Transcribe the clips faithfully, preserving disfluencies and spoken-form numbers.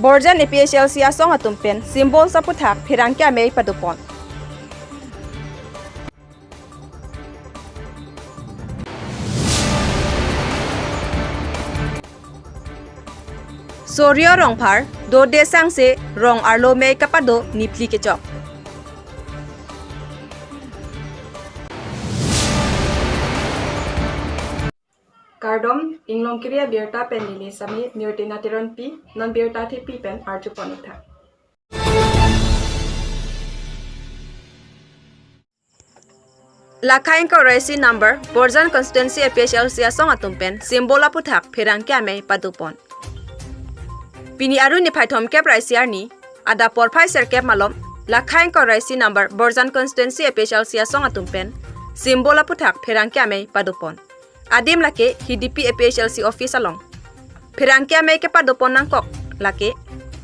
Borjan A P H L C asong atum pen symbol aputhak pherangke amei padopon. Sorio Rongphar, Dode Sangse, Rong Arlo Mei Kapado, Niphli Kechok. Kardom, Inglongkiri abirta pen neli Sami Nirtina Teronpi, non birta thepi pen arjupon-ik tha. Lakha ingkoi ra isi number, Borjan Constituency A P H L C asong atum pen symbol aputhak pherangke amei padopon. Pini Aru niphai thomkep ra isi arni, adap porphai sirkep malom, Lakha ingkoi ra isi number, Borjan Constituency A P H L C asong atum pen symbol aputhak pherangke amei padopon. Adim lake Hidipi A P H L C office along. Pherangke amei kepadopon nangkok lake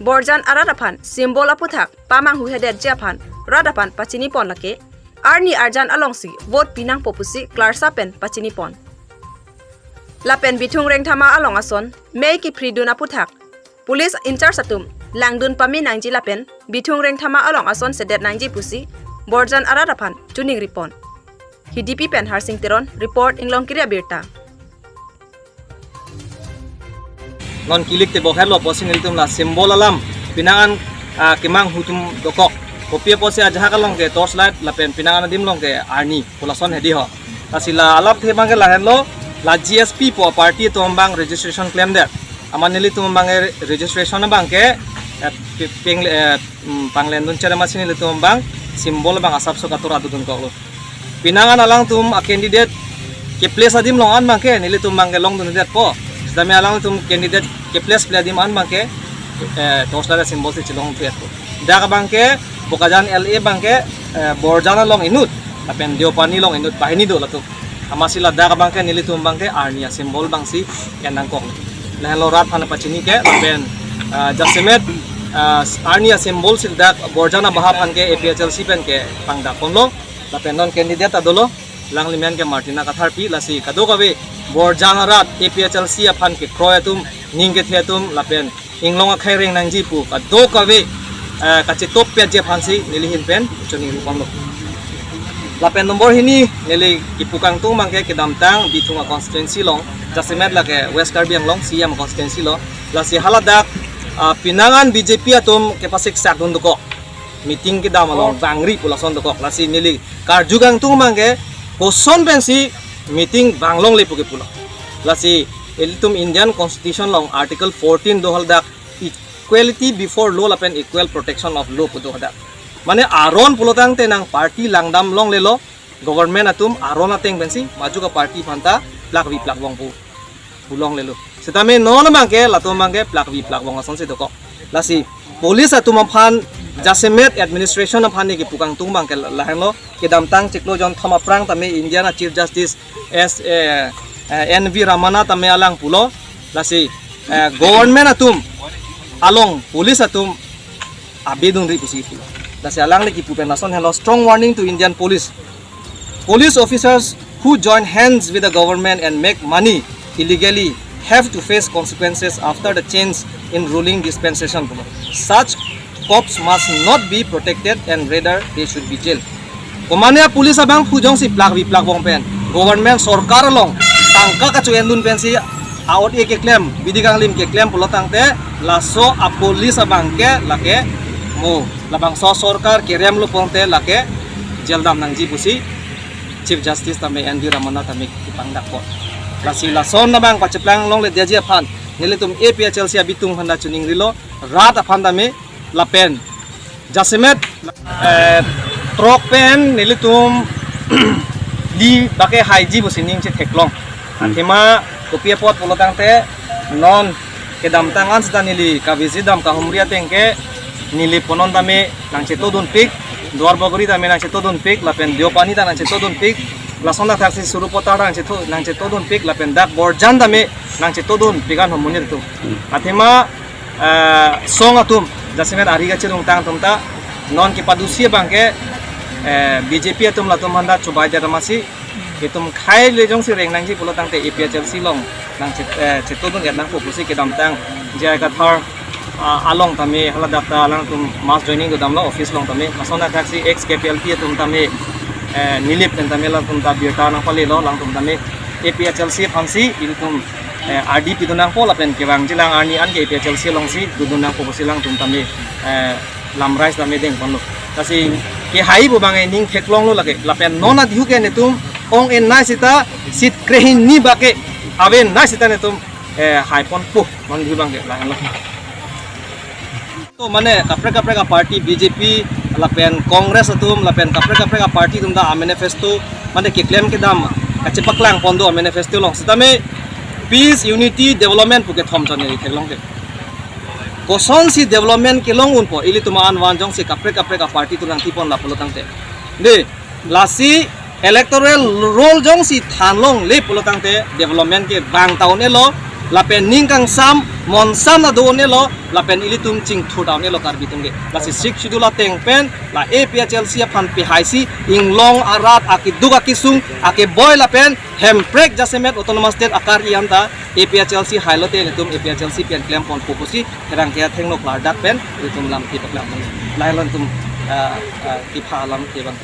Borjan arat aphan symbol aputhak pamanghuhedetji aphan rat aphan pachinipon lake arni arjan alongsi vote pinangpo pusi klarsa pen pachinipon. Lapen Bithung Rengthama along ason mei kiphridun aputhak police in charge atum langdun pame nangji lapen Bithung Rengthama along ason sedet nangji pusi Borjan arat aphan chiningripon. Hidipi pen Harsing Teron report, Inglongkiri abirta. Non kilik te bokherlo pusi nelitum la symbol alam pinangan, ah, kemanghu atum dokok. Kopi pusi ajahak along ke torchlight lapen pinangan adim along ke arni pu lason hedi ho. Lasi la alam the abang ke lahenlo, la G S P pu party atum abang registration klemdet. Amat nelitum abang ke registration abang ke, eh, pe-, peng, eh, mm, panglendun chere amatsi nelitum abang symbol abang asapso katura dodun koklo. Pinangan alangtum a candidate keplace adim along an abang ke nelitum abang ke longdundetpo. Setame alangtum candidate keplace ple adim an abang ke, eh, torchlight symbol si chelongdunpo. Dak abang ke Bokajan L A abang ke, eh, Borjan along inut lapen Deopani along inut banghini do latum. Amatsi ladak abang ke nelitum abang ke arni asymbol abang si en nangkok. Lahenlo rat aphan pachini ke lapen, ah, jasemet, ah, arni asymbol si dak Borjan abaha aphan ke A P H L C pen ke pangdakponlo lapen non candidate ta dolo, alangli men ke Martina Katharpi, lasi kadokave Borjan arat A P H L C aphan kekroi atum, ning kethe atum lapen inglong akhei reng nangji pu kadokave, eh, kachetop piji aphansi neli ahin pen chiningripon lo. Lapen number hini neli kipu kangtung abang ke kedamtang Bithung a constituency along, jasemet lake West Karbi Anglong C E M constituency along, lasi haladak, ah, pinangan B J P atum kepasik sakdun dokok. Meeting kedam along bangri pu lason dokok. Lasi neli karju kangtung abang ke koson pensi meeting bang longle pu kepulo. Lasi ilitum Indian Constitution along Article fourteen do haladak equality before law lapen equal protection of law pu do hadak. Mane aron pulo tangte nang party langdam longlelo, government atum aron ateng pensi maju ka party aphanta plakvi plakvong pu pu longlelo. Setame non abang ke latum abang ke plakvi plakvong asonsi dokok. Lasi police atum aphan jasemet administration aphan neli kipu kangtung abang ke lahenlo, kedamtang chiklo jonthom aphrang tame Indian a Chief Justice S, eh, eh, N V Ramana tame alang pulo, lasi, eh, government atum along police atum abedungri pusi pulo. Lasi alangli kipu pen lason henlo, strong warning to Indian police. Police officers who join hands with the government and make money illegally have to face consequences after the change in ruling dispensation pulo. Such cops must not be protected and rather they should be jailed. Komane a police abang pu jongsi plakvi plakvong pen government sorkar along tangka kacho-endun pensi aot-e keklem, bidi kanglim keklem pulo tangte laso a police abang ke lake mo labangso sorkar kerem lo pulote lake jail dam nangji pusi Chief Justice tame N V Ramana tame kipangdakpo. Lasi lason abang pacheplang longledetji aphan nelitum A P H L C abitung aphanta chiningrilo, rat aphan tame lapen jasemet, eh, throk pen nelitum li bake haiji pusi ning chetheklong. Hmm. Athema kopi apot pulo tangte non kedamtang an seta neli kavisit dam kahumri ateng ke neli punon tame nangchetodunpik, Duarbagori tame nangchetodunpik, lapen Deopani ta nangchetodunpik, lason athaksi Sarupathar nangcheto, nangchetodunpik, lapen dak Borjan tame nangchetodunpik an homonit atum. Hmm. Athema, eh, song atum, jasemet ari kachirung tang atum ta, non kepadusi abang ke, eh, B J P atum latum aphanta chobaidet amatsi, itum khei le jongsi reng nangji pulo tangte A P H L C along nangchet, eh, chetodun-et nangpo pusi kedamtang J I Kathar Ah, along tame haladak ta alangtum mass joining dodamlo office along tame. Lason athaksi ex K P L T atum tame, eh, nilip pen tame alangtum ta birta nangpalelo alangtum tame. A P H L C aphansi ilitum, eh, ardi pidun nangpo lapen kevangjilang arni an ke A P H L C alongsi dodun nangpo pusi alangtum tame, eh, lamrai tame dengponlo. Lasi kehai pu abang ning theklonglo lake. Lapen non adihu ke netum ong-e nai sita seat krehini bak ke ave nai sita netum, eh, haiponpo non adihu abang ke lahenlo. To mane kaprek kaprek a-party B J P lapen Congress atum lapen kaprek kaprek a-party atum ta a-manifesto mane keklem kedam kachepaklang pon do a-manifesto along. Sitame peace, unity, development pu kethom chon neli theklong ke. Kosonsi development kelong unpo ilitum an van jongsi kaprek kaprek a-party atum nangtipon lapulo tangte. De, lasi electoral roll jongsi thanlongle pulo tangte development ke vang ta un-elo, lapen ning kangsam monsam ta do un-elo, lapen ilitum chingthur ta un-elo Karbi atum ke. Lasi Sixth Schedule ateng pen la A P H L C aphan pehaisi inglong arat akeduk akesung akeboi lapen Hemprek jasemet Autonomous State akar iyan ta A P H L C hailote netum A P H L C pen klemponpo pusi herang ke athengno klardak pen netum lam kepaklang. Lahelo netum, ah, ah, kepha alam kevang.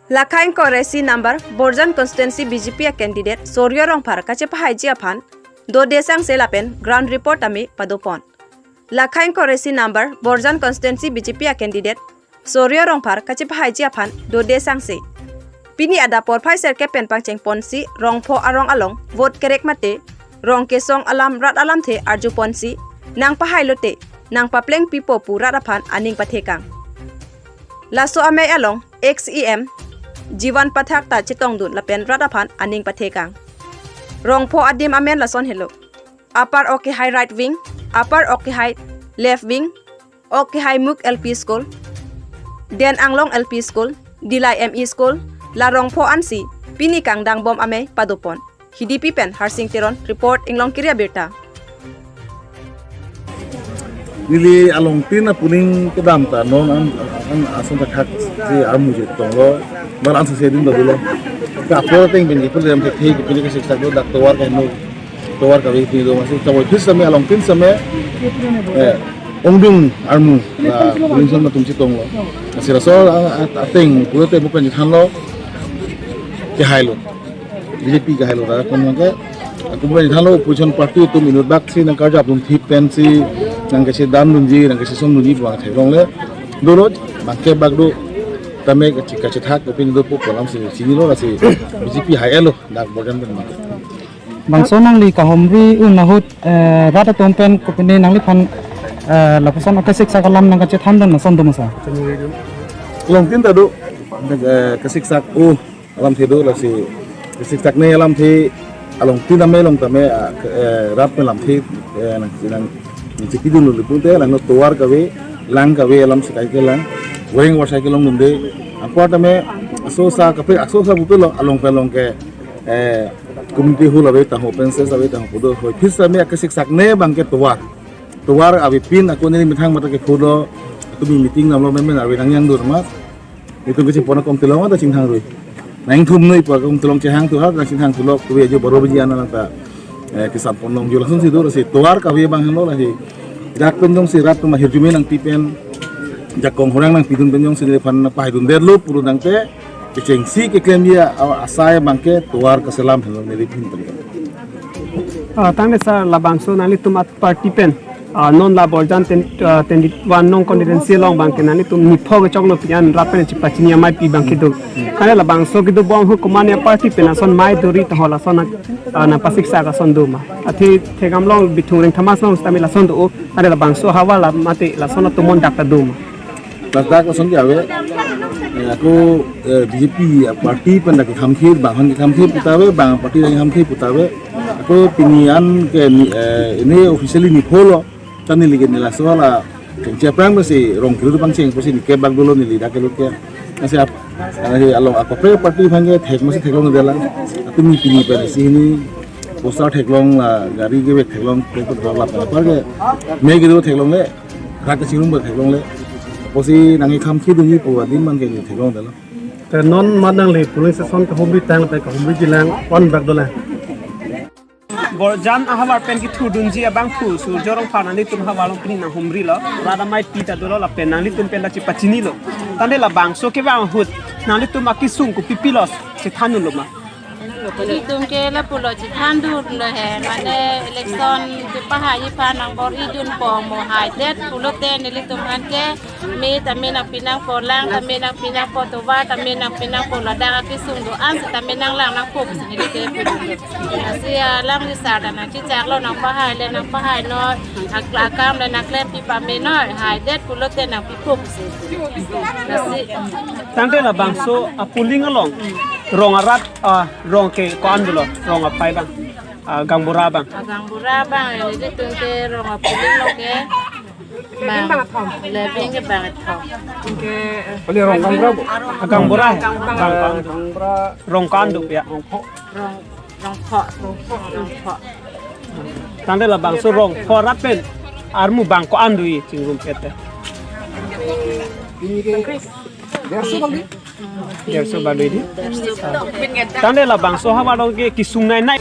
Lakhain Koresi number Borjan constituency B J P a-candidate Soryo Rongphar kachepahaiji aphan dode sangse lapen ground report tame padopon. Lakhain Koresi number Borjan constituency B J P a-candidate Soryo Rongphar kachepahaiji aphan dode sangse. Pini adap porphai serkep pen pangchengponsi Rongpho arong along vote kerek mate rong kesong alam rat alamthe arjuponsi nangpahailote nangpaplengpipo pu rat aphan aning pathekang. Laso amei along ex E M Jiwan Pathak ta chetongdun lapen rat aphan aning pathekang. Rongpho adim amen lason helo: Upper Okhihai right wing, Upper Okhihai left wing, Okhihai Muk L P School, Den Anglong L P School, Dilai M E School, la Rongpho ansi pini kangdangbom amei padopon. Hidipi pen Harsing Teron report, Inglongkiri abirta. Neli alongtin a-polling kedam ta non an, an ason thakthak si armu chetonglo, bar an sese dun ta dolo. Ka apor ateng pen kepul dam thekthek kepini ke siksak lo dak tovar kaheno, tovar kave pini do masi kavoi phir same alongtin same, eh, ongdung armu la polling station atum chetonglo. Lasi laso a, a, ateng pulote mo pen thanlo kehailo. B J P kehailo ra kon ke. Ako pen thanlo opposition party atum inut bak si nangkarjap atum thip pensi nangkachedam dunji nangkachesong dunji bang theklongle. Dolo bangke bak do tame kache, kachethak opin dopo pu alam si chinilo lasi B J P hailo dak Borjan pen. Bangso nangli kahumri un ahut, eh, rat atum pen kopine nangliphan, eh, lapuson akesiksak alam nangkachethan dun lason do ma sir? Alongtin ta do, eh, kesiksak o alamthe do lasi kesiksak ne alamthe alongtin amei along tame, ah, ke, eh, rat pen alamthe, eh, nang, nang, nangchekidun lo pulote, lang no tovar kave, lang kave alam si kai kelang, goreng war sai kelong dunde, apor tame, aso sa kape, aso sa pupe lo, along pen along ke, eh, community hall ave tangho, open space ave tangho pu do, hoi phir same akesiksak ne bangke tovar. Tovar avepin ako neli methang mata kepho do, tumi meeting damlo memen ave nang yang dur mas. Itum kachepon akom telong ta chinghang rui. Nangthum noi pa akom telong chehang tu ha, nang chinghang tu lo, kave ajo baro baji an lang ta, eh, kesan ponlong jo lasonsi do, lasi tovar kave bang hanglo lasi. Dak pen jongsi rat tum ahirjume nangpi pen, jakong horang nangpidun pen jongsi neliphan nangpahaidundetlo pu do tangte, kechengsi keklemji a, asai bangke tovar kaselam helo neli phin pen. Ah, tangte sir, labangso nanglitum a-party pen, ah, non la Borjan ten, ah, twenty-one nong constituency along bangke nanglitum nipho kechoklo pu an rat pen chepachini amei pi bangke do. Tangte labangso kedobom ahut komatne a-party pen ason mei duri ta ho lason, ah, nangpasiksak ason do ma? Athe Thekhamlong Bithung Rengthamas along sitame lason do, tangte labangso ahavar la mate lason atum mon dak ta do ma? Ladak lason ke ave, eh, ako, eh, B J P, eh, party pen dak kekhamthir, bang hon kekhamthir puta ave, bang party dak kekhamthir puta ave. Ako pini an ke ni, eh, ini officially nipho lo, ta neli ke neli laso la chengche aphrang pensi rong kilo pangcheng pensi neke bak dolo neli dak kelo ke. Nasi ap, nasi along ako pre party aphan ke thek masi theklong dela. Atumi pini pensi hini poster theklong la gari ke bek theklong ke ko la pa ke me ke do theklongle. Rak kachingrum ba theklongle. Apotsi nangkekhamkhi dunji pu adim bangke neli theklongdetlo. Te non mat nangli polling station kahumri tang te kahumriji lang, one bak dolang. Borjan ahavar pen kethurdunji abangphu Surjya Rongphar nanglitum havar along pini nanghumrilo. Rat amei pi ta dolo lapen nanglitum pen ta chepachinilo. Tangte labangso kevang ahut nanglitum akesung kopi pilo chethandunlo ma? Nelitum ke lapulo chethandunlo he, mane election kepahai aphan nangbor-idunpo mo, haidet pulote nelitum aphan ke me tame nangpi nangpo, lang tame nangpi nangpo, tovar tame nangpi nangpo, ladak akesung do-an setame nanglang nangpo pusi neli ke pulo. Lasi alang risar ta nangchechaklo, nangpahai le nangpahai noi, akla akam le nangklempi pame noi, haidet pulote nangpipo pusi. Lasi Tangte labangso a-polling along rong arat, ah, rong ke ko-an dolo, rong aphai abang, ah, gaonbura abang. Gaonbura abang, eh, nelitum ke rong a-polling along ke bang, lebih ke bang athom. Kali rong gaonbura bo? Ah, gaonbura he. Bang, bang. Rong ko-an do ya? Rong, rongpho, rongpho. Tangte labangso rongpho arat pen armu bang ko-an do i chingrum pete? Derso bang di? Derso bang di? Tangte labangso havar along ke kesung nai nai.